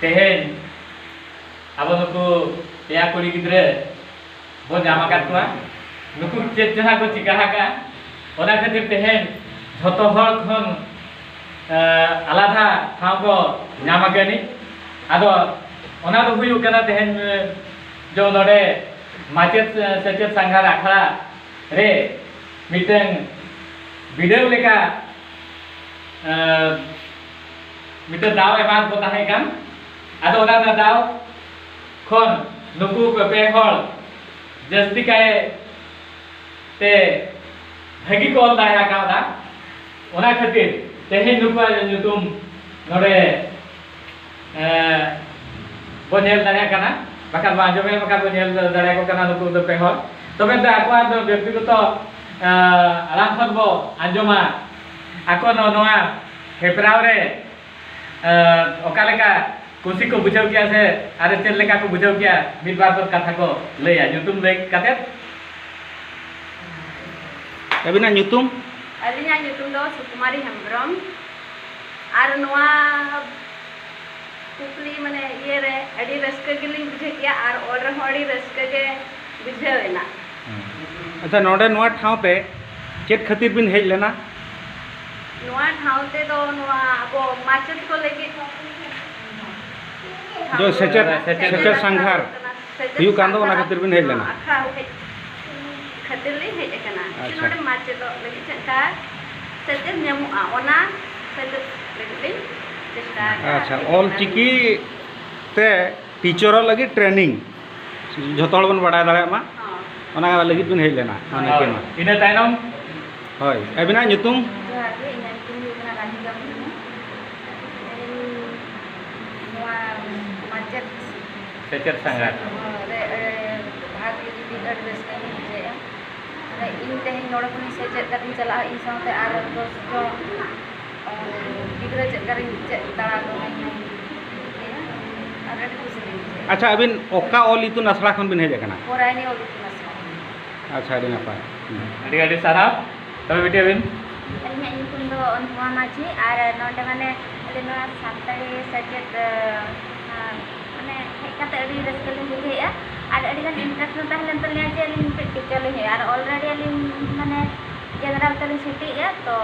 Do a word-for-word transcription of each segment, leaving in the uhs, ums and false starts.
ᱛᱮᱦᱮᱧ ᱟᱵᱚ ᱱᱩᱠᱩ ᱯᱮᱭᱟ ᱠᱩᱲᱤ ᱜᱤᱫᱽᱨᱟᱹ ᱵᱚ ᱧᱟᱢ ᱟᱠᱟᱫ ᱠᱚᱣᱟ᱾ ᱱᱩᱠᱩ ᱪᱮᱫ ᱡᱟᱦᱟᱸ ᱠᱚ ᱪᱤᱠᱟ ᱟᱠᱟᱫᱼᱟ, ᱚᱱᱟ ᱠᱷᱟᱹᱛᱤᱨ ᱛᱮᱦᱮᱧ ᱡᱷᱚᱛᱚ ᱦᱚᱲ ᱠᱷᱚᱱ, ᱮ, ᱟᱞᱟᱫᱟ ᱴᱷᱟᱶ ᱠᱚ ᱧᱟᱢ ᱟᱠᱟᱫᱼᱟ᱾ ᱟᱫᱚ ᱚᱱᱟ ᱫᱚ ᱦᱩᱭᱩᱜ ᱠᱟᱱᱟ ᱛᱮᱦᱮᱧ, ᱮ, ᱡᱚ ᱱᱚᱰᱮ ᱢᱟᱪᱮᱫ, ᱮ, ᱥᱮᱪᱮᱫ ᱥᱟᱸᱜᱷᱟᱨ ᱟᱠᱷᱲᱟ ᱨᱮ ᱢᱤᱫᱴᱟᱝ ᱵᱤᱰᱟᱹᱣ ᱞᱮᱠᱟ, ᱮ, ᱢᱤᱫᱴᱟᱝ ᱫᱟᱣ ᱮᱢᱟᱫ ᱠᱚ ᱛᱟᱦᱮᱸ ᱠᱟᱱ᱾ ᱟᱫᱚ ᱚᱱᱟ ᱨᱮᱱᱟᱜ ᱫᱟᱣ ᱠᱷᱚᱱ ᱱᱩᱠᱩ ᱯᱮ ᱦᱚᱲ ᱡᱟᱹᱥᱛᱤ ᱠᱟᱭ ᱛᱮ ᱵᱷᱟᱹᱜᱤ ᱠᱚ ᱚᱞ ᱫᱟᱲᱮ ᱟᱠᱟᱣᱫᱟ᱾ ᱚᱱᱟ ᱠᱷᱟᱹᱛᱤᱨ ᱛᱮᱦᱮᱧ ᱱᱩᱠᱩᱣᱟᱜ ᱧᱩᱛᱩᱢ ᱱᱚᱰᱮ, ᱮ, ᱵᱚ ᱧᱮᱞ ᱫᱟᱲᱮᱭᱟᱜ ᱠᱟᱱᱟ, ᱵᱟᱠᱷᱟᱱ ᱵᱚ ᱟᱸᱡᱚᱢᱮᱫ, ᱵᱟᱠᱷᱟᱱ ᱵᱚ ᱧᱮᱞ ᱫᱟᱲᱮᱭᱟᱠᱚ ᱠᱟᱱᱟ ᱱᱩᱠᱩ ᱫᱚ ᱯᱮ ᱦᱚᱲ᱾ ᱛᱚᱵᱮ ᱫᱚ ᱟᱠᱚᱣᱟᱜ ᱫᱚ ᱵᱮᱠᱛᱤᱜᱚᱛᱚ, ᱮ, ᱟᱲᱟᱝ ᱠᱷᱚᱱ ᱵᱚ ᱟᱸᱡᱚᱢᱟ, ᱟᱠᱚ ᱱᱚ-, ᱱᱚᱣᱟ ᱦᱮᱯᱨᱟᱣ ᱨᱮ, ᱮ, ᱚᱠᱟ ᱞᱮᱠᱟ ᱠᱩᱥᱤ ᱠᱚ ᱵᱩᱡᱷᱟᱹᱣ ᱠᱮᱜᱼᱟ ᱥᱮ ᱟᱨ ᱪᱮᱫ ᱞᱮᱠᱟ ᱠᱚ ᱵᱩᱡᱷᱟᱹᱣ ᱠᱮᱜᱼᱟ, ᱢᱤᱫ ᱵᱟᱨ ᱠᱚ ᱠᱟᱛᱷᱟ ᱠᱚ ᱞᱟᱹᱭᱟ, ᱧᱩᱛᱩᱢ ᱞᱟᱹᱭ ᱠᱟᱛᱮᱫ᱾ ᱟᱹᱵᱤᱱᱟᱜ ᱧᱩᱛᱩᱢ? ᱟᱹᱞᱤᱧᱟᱜ ᱧᱩᱛᱩᱢ ᱫᱚ ᱥᱩᱠᱩᱢᱟᱨᱤ ᱦᱮᱢᱵᱨᱚᱢ᱾ ᱟᱨ ᱱᱚᱣᱟ ᱠᱩᱠᱞᱤ, ᱢᱟᱱᱮ, ᱤᱭᱟᱹ ᱨᱮ ᱟᱹᱰᱤ ᱨᱟᱹᱥᱠᱟᱹ ᱜᱮᱞᱤᱧ ᱵᱩᱡᱷᱟᱹᱣ ᱠᱮᱜᱼᱟ ᱟᱨ ᱚᱞ ᱨᱮᱦᱚᱸ ᱟᱹᱰᱤ ᱨᱟᱹᱥᱠᱟᱹ ᱜᱮ ᱵᱩᱡᱷᱟᱹᱣ ᱮᱱᱟ᱾ ᱟᱪᱪᱷᱟ, ᱱᱚᱰᱮ ᱱᱚᱣᱟ ᱴᱷᱟᱶ ᱛᱮ ᱪᱮᱫ ᱠᱷᱟᱹᱛᱤᱨ ᱵᱤᱱ ᱦᱮᱡ ᱞᱮᱱᱟ? ᱱᱚᱣᱟ ᱴᱷᱟᱶ ᱛᱮᱫᱚ ᱱᱚᱣᱟ ᱟᱵᱚ ᱢᱟᱪᱮᱫ ᱠᱚ ᱞᱟᱹᱜᱤᱫ ᱡᱚ ᱥᱮᱪᱮᱫ, ᱥᱮᱪᱮᱫ ᱥᱮᱪᱮᱫ ᱥᱟᱸᱜᱷᱟᱨ ᱥᱮᱪᱮᱫ ᱦᱩᱭᱩᱜ ᱠᱟᱱ ᱫᱚ, ᱚᱱᱟ ᱥᱟᱸᱜᱷᱟᱨ ᱠᱷᱟᱹᱛᱤᱨ ᱵᱤᱱ ᱦᱮᱡ ᱞᱮᱱᱟ? ᱟᱠᱷᱲᱟ ᱦᱮᱡ ᱠᱷᱟᱹᱛᱤᱨ ᱞᱤᱧ ᱦᱮᱡ ᱟᱠᱟᱱᱟ᱾ ᱟᱪᱪᱷᱟ᱾ ᱱᱚᱰᱮ ᱢᱟᱪᱮᱫᱚᱜ ᱞᱟᱹᱜᱤᱫ ᱪᱮᱫ ᱞᱮᱠᱟ ᱥᱮᱪᱮᱫ ᱧᱟᱢᱚᱜᱼᱟ, ᱚᱱᱟ ᱥᱮᱪᱮᱫ ᱞᱟᱹᱜᱤᱫ ᱞᱤᱧ ᱪᱮᱥᱴᱟ ᱟᱠᱟᱫᱼᱟ᱾ ᱟᱪᱪᱷᱟ, ᱚᱞ ᱪᱤᱠᱤ ᱛᱮ ᱴᱤᱪᱟᱨᱚᱜ ᱞᱟᱹᱜᱤᱫ ᱴᱨᱮᱱᱤᱝ ᱡᱷᱚᱛᱚ ᱦᱚᱲ ᱵᱚᱱ ᱵᱟᱲᱟᱭ ᱫᱟᱲᱮᱭᱟᱜ ᱢᱟ, ᱦᱚᱸ᱾ ᱚᱱᱟ ᱞᱟᱹᱜᱤᱫ ᱵᱤᱱ ᱦᱮᱡ ᱞᱮᱱᱟ, ᱢᱟᱱᱮ ᱦᱳᱭ᱾ ᱪᱮᱫ ᱢᱟ? ᱤᱱᱟᱹ ᱛᱟᱭᱱᱚᱢ? ᱦᱳᱭ, ᱟᱹᱵᱤᱱᱟᱜ ᱧᱩᱛᱩᱢ? ᱡᱚᱦᱟᱨ ᱜᱮ, ᱤᱧᱟᱹᱜ ᱧᱩᱛᱩᱢ ᱦᱩᱭᱩᱜ ᱠᱟᱱᱟ ᱨᱟᱱᱤᱠᱟ ᱢᱩᱨᱢᱩ᱾ ᱤᱧ ᱱᱚᱣᱟ ᱢᱟᱪᱮᱫ ᱥᱮᱪᱮᱫ ᱥᱟᱸᱜᱷᱟᱨ᱾ ᱨᱮ, ᱮ, ᱵᱷᱟᱜᱽ ᱞᱟᱹᱜᱤᱫ ᱟᱹᱰᱤ ᱨᱟᱹᱥᱠᱟᱹᱧ ᱵᱩᱡᱷᱟᱹᱣᱮᱫᱼᱟ᱾ ᱢᱟᱱᱮ, ᱤᱧ ᱛᱮᱦᱮᱧ ᱱᱚᱰᱮ ᱠᱷᱚᱱᱤᱧ ᱥᱮᱪᱮᱫ ᱠᱟᱛᱮᱧ ᱪᱟᱞᱟᱜᱼᱟ, ᱤᱧ ᱥᱟᱶᱛᱮ ᱟᱨ ᱫᱚᱥ ᱡᱚᱱ ᱜᱤᱫᱽᱨᱟᱹ ᱪᱮᱫ ᱞᱮᱠᱟᱨᱤᱧ ᱪᱮᱫ ᱫᱟᱲᱮ ᱟᱠᱚ ᱠᱟᱱᱟ, ᱟᱨ ᱟᱹᱰᱤ ᱠᱩᱥᱤ ᱜᱤᱧ ᱵᱩᱡᱷᱟᱹᱣᱟ᱾ ᱟᱪᱪᱷᱟ, ᱟᱹᱵᱤᱱ ᱚᱠᱟ ᱚᱞ ᱤᱛᱩᱱ ᱟᱥᱲᱟ ᱠᱷᱚᱱ ᱵᱤᱱ ᱦᱮᱡ ᱟᱠᱟᱱᱟ? ᱯᱚᱨᱟᱭᱱᱤ ᱚᱞ ᱤᱛᱩᱱ ᱟᱥᱲᱟ᱾ ᱟᱪᱪᱷᱟ, ᱟᱹᱰᱤ ᱱᱟᱯᱟᱭ᱾ ᱦᱩᱸ᱾ ᱟᱹᱰᱤ ᱟᱹᱰᱤ ᱥᱟᱨᱦᱟᱣ᱾ ᱛᱚᱵᱮ ᱵᱤᱴᱤ ᱟᱹᱵᱤᱱ? ᱟᱹᱞᱤᱧᱟᱜ ᱧᱩᱛᱩᱢ ᱫᱚ ᱚᱱᱩᱯᱚᱢᱟ ᱢᱟᱹᱡᱷᱤ, ᱟᱨ ᱱᱚᱰᱮ ᱢᱟᱱᱮ ᱱᱚᱣᱟ ᱥᱟᱱᱛᱟᱲᱤ ᱥᱮᱪᱮᱫ ᱢᱟᱱᱮ ᱦᱮᱡ ᱠᱟᱛᱮ ᱟᱹᱰᱤ ᱨᱟᱹᱥᱠᱟᱹ ᱞᱤᱧ ᱵᱩᱡᱷᱟᱹᱣᱮᱫᱼᱟ᱾ ᱟᱨ ᱟᱹᱰᱤ ᱜᱟᱱ interest ᱦᱚᱸ ᱛᱟᱦᱮᱸ ᱞᱮᱱ ᱛᱟᱹᱞᱤᱧᱟ ᱡᱮ ᱟᱹᱞᱤᱧ ᱢᱤᱫᱴᱮᱱ teacher ᱞᱤᱧ ᱦᱩᱭᱩᱜᱼᱟ᱾ ᱟᱨ already ᱟᱹᱞᱤᱧ ᱢᱟᱱᱮ general ᱛᱮᱞᱤᱧ ᱪᱷᱩᱴᱤᱜᱼᱟ, ᱛᱚ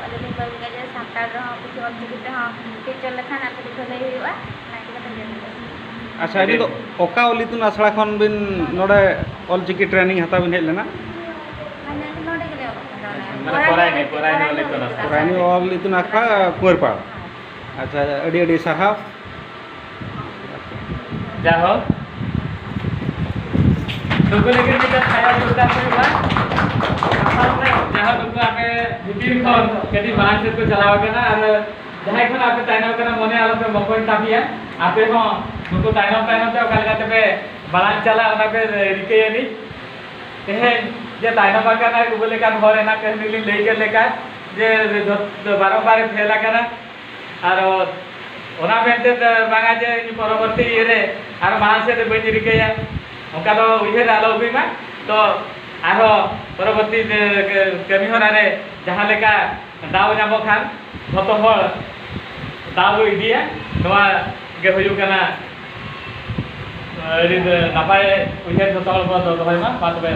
ᱟᱹᱞᱤᱧ ᱞᱤᱧ ᱵᱷᱟᱹᱵᱤᱭᱮᱫᱼᱟ ᱡᱮ ᱥᱟᱱᱛᱟᱲ ᱨᱮᱦᱚᱸ ᱠᱤᱪᱷᱩ ᱚᱞᱪᱤᱠᱤ ᱛᱮᱦᱚᱸ teacher ᱞᱮᱠᱷᱟᱱ ᱟᱹᱰᱤ ᱵᱷᱟᱹᱞᱟᱹᱭ ᱦᱩᱭᱩᱜᱼᱟ᱾ ᱚᱱᱟ ᱤᱫᱤ ᱠᱟᱛᱮ ᱞᱟᱹᱭ ᱞᱮᱜᱮ᱾ ᱟᱪᱪᱷᱟ, ᱟᱹᱵᱤᱱ ᱫᱚ ᱚᱠᱟ ᱚᱞ ᱤᱛᱩᱱ ᱟᱥᱲᱟ ᱠᱷᱚᱱ ᱵᱤᱱ ᱱᱚᱰᱮ ᱚᱞᱪᱤᱠᱤ training ᱦᱟᱛᱟᱣ ᱵᱤᱱ ᱦᱮᱡ ᱞᱮᱱᱟ? ᱢᱟᱱᱮ ᱟᱹᱞᱤᱧ ᱱᱚᱰᱮ ᱜᱮᱞᱮ ᱚᱞᱚᱜ ᱠᱟᱱᱟ᱾ ᱢᱟᱱᱮ ᱯᱚᱨᱟᱭᱱᱤ, ᱯᱚᱨᱟᱭᱱᱤ ᱚᱞ ᱤᱛᱩᱱ ᱟᱥᱲᱟ᱾ ᱯᱚᱨᱟᱭᱱᱤ ᱚᱞ ᱤᱛᱩᱱ ᱟᱥᱲᱟ, ᱠᱩᱣᱟᱹᱨᱯᱟᱲ᱾ ᱟᱪᱪᱷᱟ, ᱟᱹᱰᱤ ᱟᱹᱰᱤ ᱥᱟᱨᱦᱟᱣ᱾ ᱡᱟᱭᱦᱳᱠ, ᱱᱩᱠᱩ ᱞᱟᱹᱜᱤᱫ ᱢᱤᱫᱴᱟᱝ ᱠᱷᱟᱭᱟ ᱡᱳᱨᱫᱟᱨ ᱦᱩᱭᱩᱜᱼᱟ᱾ ᱡᱟᱭᱦᱳᱠ, ᱱᱩᱠᱩ ᱟᱯᱮ ᱵᱷᱤᱛᱤᱨ ᱠᱷᱚᱱ ᱠᱟᱹᱴᱤᱡ ᱢᱟᱲᱟᱝ ᱥᱮᱫ ᱠᱚ ᱪᱟᱞᱟᱣ ᱟᱠᱟᱱᱟ᱾ ᱟᱨ ᱡᱟᱦᱟᱸᱭ ᱠᱷᱚᱱ ᱟᱯᱮ ᱛᱟᱭᱱᱚᱢ ᱠᱟᱱᱟ, ᱢᱚᱱᱮ ᱟᱞᱚᱯᱮ ᱢᱚᱠᱚᱧ ᱛᱟᱯᱮᱭᱟ᱾ ᱟᱯᱮ ᱦᱚᱸ ᱱᱩᱠᱩ ᱛᱟᱭᱱᱚᱢ ᱛᱟᱭᱱᱚᱢ ᱛᱮ ᱚᱠᱟ ᱞᱮᱠᱟ ᱛᱮᱯᱮ ᱢᱟᱲᱟᱝ ᱪᱟᱞᱟᱜ, ᱚᱱᱟ ᱯᱮ ᱨᱤᱠᱟᱹᱭᱟ ᱱᱤᱡ᱾ ᱛᱮᱦᱮᱧ ᱡᱮ ᱛᱟᱭᱱᱚᱢ ᱟᱠᱟᱱᱟᱭ ᱩᱵᱟᱹᱞ ᱟᱠᱟᱱ ᱦᱚᱲ, ᱮᱱᱟᱝ ᱠᱟᱹᱦᱱᱤ ᱞᱤᱧ ᱞᱟᱹᱭ ᱠᱮᱫ ᱞᱮᱠᱟ, ᱡᱮ ᱡᱷᱚᱛ-, ᱵᱟᱨᱚᱢᱵᱟᱨ ᱮ ᱯᱷᱮᱞ ᱟᱠᱟᱱᱟ᱾ ᱟᱨ ᱚᱱᱟ ᱢᱮᱱᱛᱮ ᱫᱚ ᱵᱟᱝᱟ ᱡᱮ ᱤᱧ ᱯᱚᱨᱚᱵᱚᱨᱛᱤ ᱤᱭᱟᱹ ᱨᱮ ᱟᱨ ᱢᱟᱲᱟᱝ ᱥᱮᱫ ᱫᱚ ᱵᱟᱹᱧ ᱨᱤᱠᱟᱹᱭᱟ, ᱚᱱᱠᱟ ᱫᱚ ᱩᱭᱦᱟᱹᱨ ᱟᱞᱚ ᱟᱹᱜᱩᱭ ᱢᱟ᱾ ᱛᱚ ᱟᱨᱦᱚᱸ ᱯᱚᱨᱚᱵᱚᱨᱛᱤ ᱠᱟᱹᱢᱤ ᱦᱚᱨᱟ ᱨᱮ ᱡᱟᱦᱟᱸ ᱞᱮᱠᱟ ᱫᱟᱣ ᱧᱟᱢᱚᱜ ᱠᱷᱟᱱ ᱡᱷᱚᱛᱚ ᱦᱚᱲ ᱫᱟᱣ ᱵᱚ ᱤᱫᱤᱭᱟ᱾ ᱱᱚᱣᱟ ᱜᱮ ᱦᱩᱭᱩᱜ ᱠᱟᱱᱟ ᱟᱹᱰᱤ ᱱᱟᱯᱟᱭ ᱩᱭᱦᱟᱹᱨ, ᱡᱷᱚᱛᱚ ᱦᱚᱲ ᱵᱚ ᱫᱚᱦᱚᱭ ᱢᱟ᱾ ᱢᱟ ᱛᱚᱵᱮ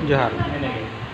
ᱡᱚᱦᱟᱨ᱾ ᱤᱱᱟᱹᱜᱮ᱾